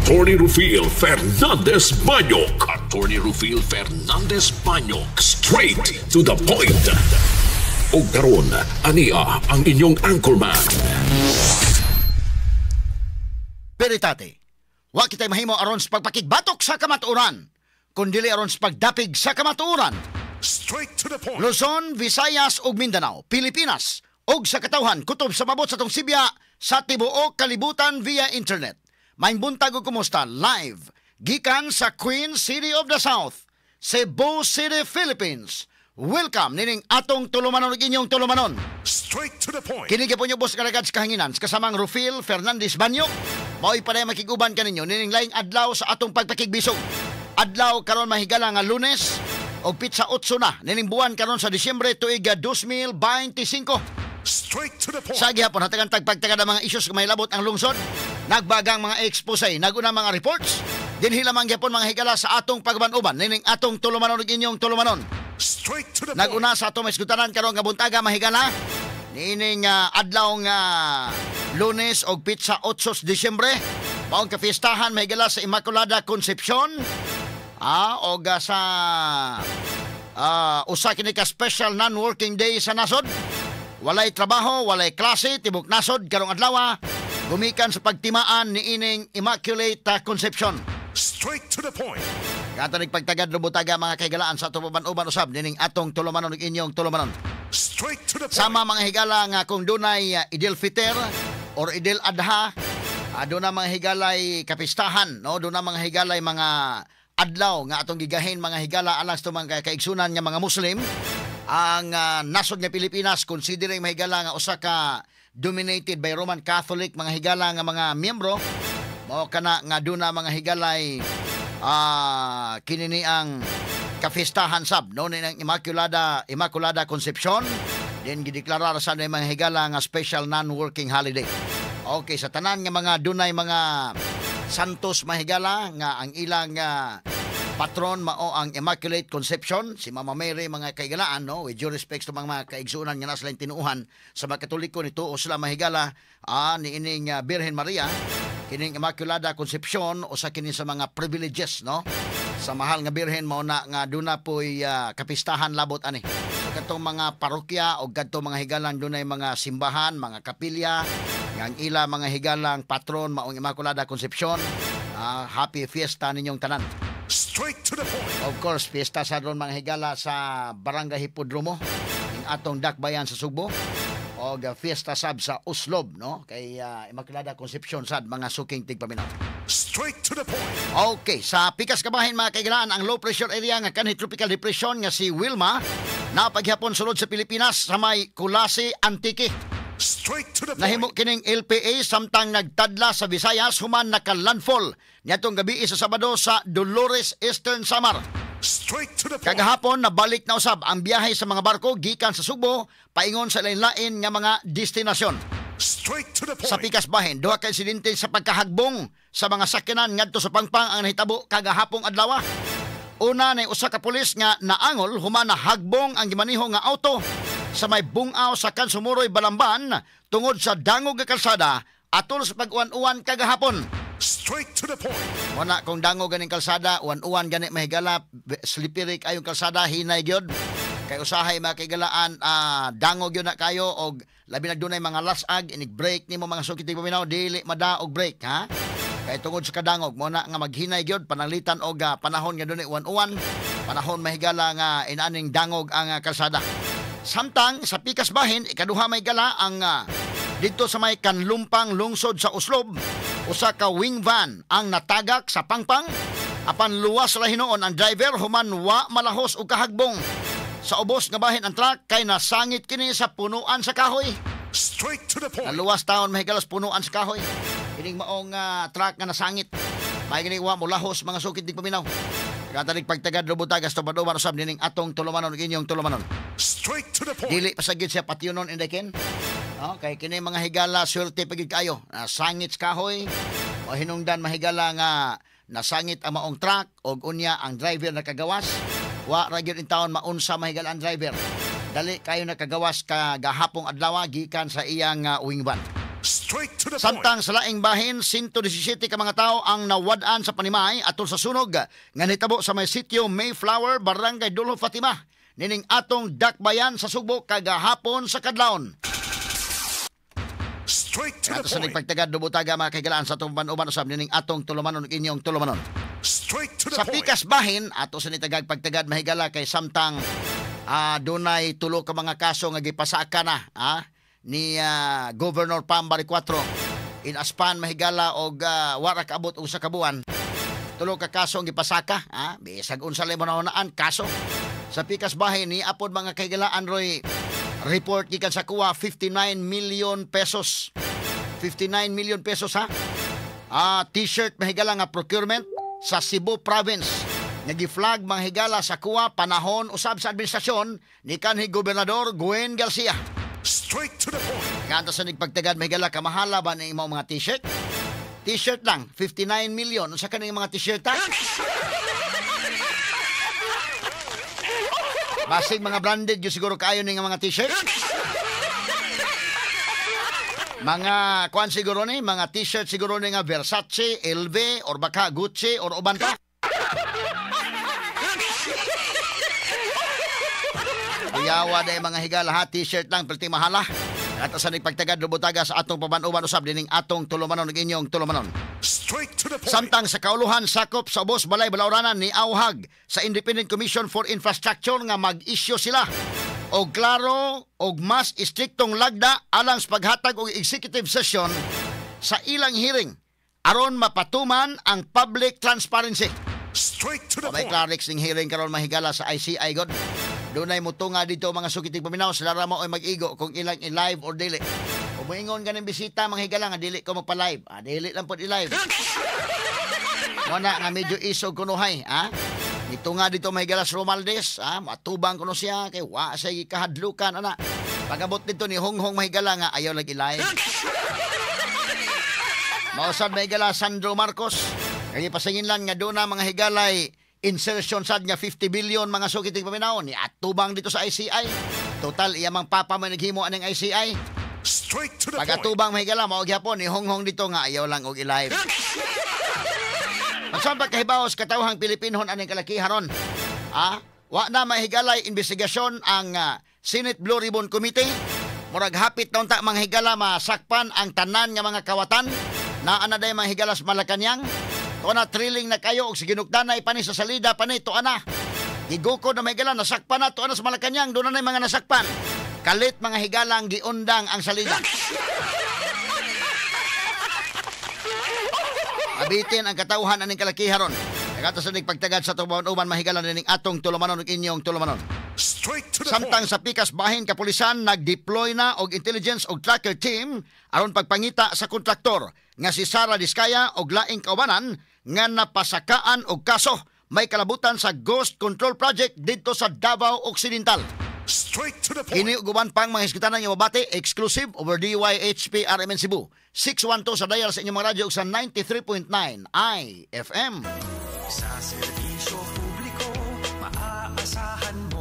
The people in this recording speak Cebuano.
Attorney Rufil Fernandez Banyok. Attorney Rufil Fernandez Banyok. Straight to the point. Og karon, ania ang inyong anchorman. Veritate. Wa kitay mahimo aron sa pagpakigbatok sa kamatuoran, kundili aron sa pagdapig sa kamatuoran. Straight to the point. Luzon, Visayas ug Mindanao, Pilipinas ug sa katawhan kutob sa mabot sa atong sibya sa tibuok kalibutan via internet. Maayong buntag ug kumusta live gikan sa Queen City of the South, Cebu City, Philippines. Welcome nining atong tulumanon ug inyong tulumanon. Straight to the point. Kini gyapon inyong boss kalagad sa kahanginan sa kasamang Rufil Fernandez Banyo. Mao'y pareha makiguban kaninyo nining laing adlaw sa atong pagpakigbisog. Adlaw karon, mahigala, nga Lunes og pitsa 8 na nining buwan karon sa Disyembre tuig 2025. Straight to the point. Sa gihapon, hatagan tagpagtagad ang mga issues nga mahilabot ang lungsod. Nagbagang mga expose, naguna mga reports. Dinhi lamang gyapon, mga higala, sa atong pagban-uban nining atong tulumanon ug inyong tulumanon. Straight to the point. Naguna sa atong maisgutanan karon nga buntaga, mahigala, niining adlaw nga Lunes og pitsa 8 sa Disyembre, maong kapiestahan, mahigala, sa Immaculada Concepcion og sa usa kini ka special non-working day sa nasod. Walay trabaho, walay klase, tibok nasod karong adlaw gumikan sa pagtimaan niining Immaculate Concepcion. Straight to the point. Kata nagpagtagad rubutaga, mga kaigalaan, sa atong uban usab nining atong tulumanon ug inyong tulumanon. Straight to the point. Sama, mga higala, nga kung dunay Idil Fitr or Idil Adha, doon na, mga higalay, kapistahan, no? Doon na, mga higalay, mga adlaw nga atong gigahin, mga higala, alang sa mga kaigsunan nga mga Muslim. Ang nasod nga Pilipinas, considering, mahigala, nga usa ka dominated by Roman Catholic, mga higala, nga mga miyembro, mao kana nga duna, mga higalay, kini ni ang kafiestahan sab, no, ni ang Immaculada Concepcion din gideklarar sa mga higala nga special non-working holiday. Okay, sa tanan nga mga dunay mga santos, mahigala, nga ang ilang patron mao ang Immaculate Conception, si Mama Mary, mga kaigalaan, no, with due respect sa mga kaigsuonan nga nasa tinuuhan sa mga Katoliko, nituo sila, mahigala, niining Birhen Maria. Kining Immaculada Concepcion, usa kini sa mga privileges, no, sa mahal nga Birhen, mao na nga duna poy kapistahan labot ani. So kadtong mga parokya o kadtong mga higalang dunay mga simbahan, mga kapilya nga ang ila, mga higalang, patron maong Immaculada Concepcion, happy fiesta ninyong tanan. Straight to the point. Of course, fiesta sa ron, mga higala, sa Barangay Hipodromo, ing atong dakbayan sa Sugbo. O fiesta sab sa Oslob, no? Kay Immaculada Concepcion sad, mga suking tigpaminaw. Straight to the point. Okay, sa pikas kabahin, mga kaigalaan, ang low pressure area nga kanhi tropical depression nga si Wilma napaghapon sulod sa Pilipinas sa may Kulasi, Antique. Straight to the point. Nahimo kining LPA samtang nagtadla sa Visayas human naka-landfall niadtong gabi sa Sabado sa Dolores, Eastern Samar. Straight to the point. Kagahapon, nabalik na usab ang biyahe sa mga barko gikan sa Sugbo paingon sa lain-lain nga mga destinasyon. Straight to the point. Sa pikas bahin, duha ka insidente sa pagkahagbong sa mga sakyanan ngadto sa pangpang ang nahitabo kagahapong adlaw. Una na usa ka pulis nga naangol human nahagbong ang gimaniho nga auto sa may bungaw sa Kansumuroy, Balamban tungod sa dangog nga kalsada atol sa pag-uwan-uwan kagahapon. Straight to the point. Muna kung dangog ganing kalsada, uwan-uwan gani, mahigala, slippery kayong kalsada, hinay gyud. Kay usahay, mga kaigalaan, dangog yun na kayo og labi na dunay mga lasag, inig brake nimo, mga sukit paminaw, dili madaog brake, ha? Kay tungod sa kadangog, mo na nga maghinay gyud pananglitan og panahon nga dunay uwan-uwan, panahon, mahigala, nga inaning dangog ang kalsada. Samtang sa pikas bahin, ikaduha, may gala, ang didto sa may Kanlumpang, lungsod sa Oslob, usa ka wing van ang natagak sa pangpang apan luwas ra hinuon ang driver human wa malahos og kahagbong. Sa ubos nga bahin ang truck kay nasangit kini sa punuan sa kahoy. Straight to the point. Naluwas taon, mahigalas, punuan sa kahoy. Kining maong truck nga nasangit. May gini wa mo lahos, mga sukit di paminaw. Katanig pagtagad rubutagas tubad-uban usab nining atong tulumanon ug inyong tulumanon. Straight to the point. Dili pasagid siya patyonon indekin. No, kay kini, mga higala, swerte pagid kayo. Nasangit sa kahoy o hinungdan, mahigala, nga nasangit ang maong truck og unya ang driver nakagawas. Wa ra gyud in taon maunsa, mahigala, ang driver. Dali kayo nakagawas kagahapong adlaw gikan sa iyang wing van. Straight Straight to the point. Samtang sa laing bahin, 117 ka mga tao ang nawad-an sa panimay atol sa sunog nga nitabo sa may sitio Mayflower, Barangay Duljo Fatima, nining atong dakbayan sa Sugbo kagahapon sa kadlawon. Straight to the Ato sa point. nagpagtagad dubutaga, mga kahigalaan, sa atong uban usab nining atong tulumanon ug inyong tulumanon. Straight to the Sa point. pikas bahin, ato sa nitagag pagtagad, mahigala, kay samtang dunay tulo ka mga kaso nga gipasaka na ni Governor Pam Baricuatro in a span, mahigala, og wara kaabot og 1 ka buwan, tulo ka kaso ang gipasaka. Bisag unsa lang mo naan kaso. Sa pikas bahin ni apod, mga kahigalaan, roy report gikan sa kuwa, 59 million pesos, 59 million pesos ha. T-shirt, mahigala, nga procurement sa Cebu Province nga gi-flag, mga higala, sa kuwa panahon usab sa administrasyon ni kanhi Gobernador Gwen Garcia. Straight to the point. Kanta sa nagpagtagad, mahigala, kamahala ba ni imong mga t-shirt? T-shirt lang, 59 million. Unsa kaning mga t-shirt ha? Basig mga branded gyud siguro kaayo ning mga t-shirt. Mga kuan siguro ni, mga t-shirt siguro ni nga Versace, LV or baka Gucci or uban pa. Kuyawa day, mga higala ha, t-shirt lang perti mahala. At sa nagpagtagad lubutaga sa atong paban-uban usab dining atong tulumanon ug inyong tulumanon. Straight to the point. Samtang sa kauluhan sakop sa Ubos Balay Balauranan ni Auhag sa Independent Commission for Infrastructure nga mag-issue sila og klaro og mas istriktong lagda alang sa paghatag og executive session sa ilang hearing aron mapatuman ang public transparency. Straight to the May point. Clarix ning hearing karon, mahigala, sa ICI god. Dunay mutunga dito, mga sukiting paminaw, sila ra mo ay mag-igo kung ilang i-live or dili. Kung moingon ganing bisita, mga higala, nga dili ko magpa-live. Dili lang pod i-live. Mo na nga medyo isog kunuhay, ha? Nito nga dito, mahigala, sa Romaldes, ha? Matubang kuno siya kay wa siya gikahadlukan ana. Pagabot dito ni Honghong, mahigala, nga ayaw lagi i-live. Mausad, mahigala, Sandro Marcos. Kaya pasingin lang nga doon na, mga higalay, insertion sad nga 50 billion, mga sukiting paminaw ni atubang dito sa ICI. Total iya mang papa man naghimo aning ICI. Straight to the point. Pag-atubang, mahigala, mao gyapon ni Honghong dito nga ayaw lang og i-live. Unsa pagkahibaw sa katawhang Pilipinhon aning kalakiharon? Wa na, mahigalay, investigasyon ang Senate Blue Ribbon Committee. Murag hapit na unta, mga higala, masakpan ang tanan nga mga kawatan. Naa na day, mga higala, sa Malacañang. Tuwa na thrilling na kayo og siginukdanay pa ni sa salida pa ni tuwa na. Gigukod na, mahigala, nasakpan na tuwa na sa Malacañang, doon na mga nasakpan. Kalit, mga higalang, giundang ang salida. Abitin ang katawhan aning kalakiharon. Nagata sa pagtagad sa tuban uban, mahigala, nining atong tulumanon ug inyong tulumanon. Straight to the Samtang point. sa pikas bahin kapulisan nag-deploy na og intelligence og tracker team aron pagpangita sa kontraktor nga si Sara Diskaya og laing kaubanan nga napasakaan og kaso may kalabutan sa Ghost Control Project didto sa Davao Occidental. Straight to the point. Kini ug uban pang mga hisgutan nga mabati exclusive over DYHP RMN Cebu. 612 sa dial sa inyong mga radyo ug sa 93.9 IFM. Sa serbisyo publiko, maaasahan.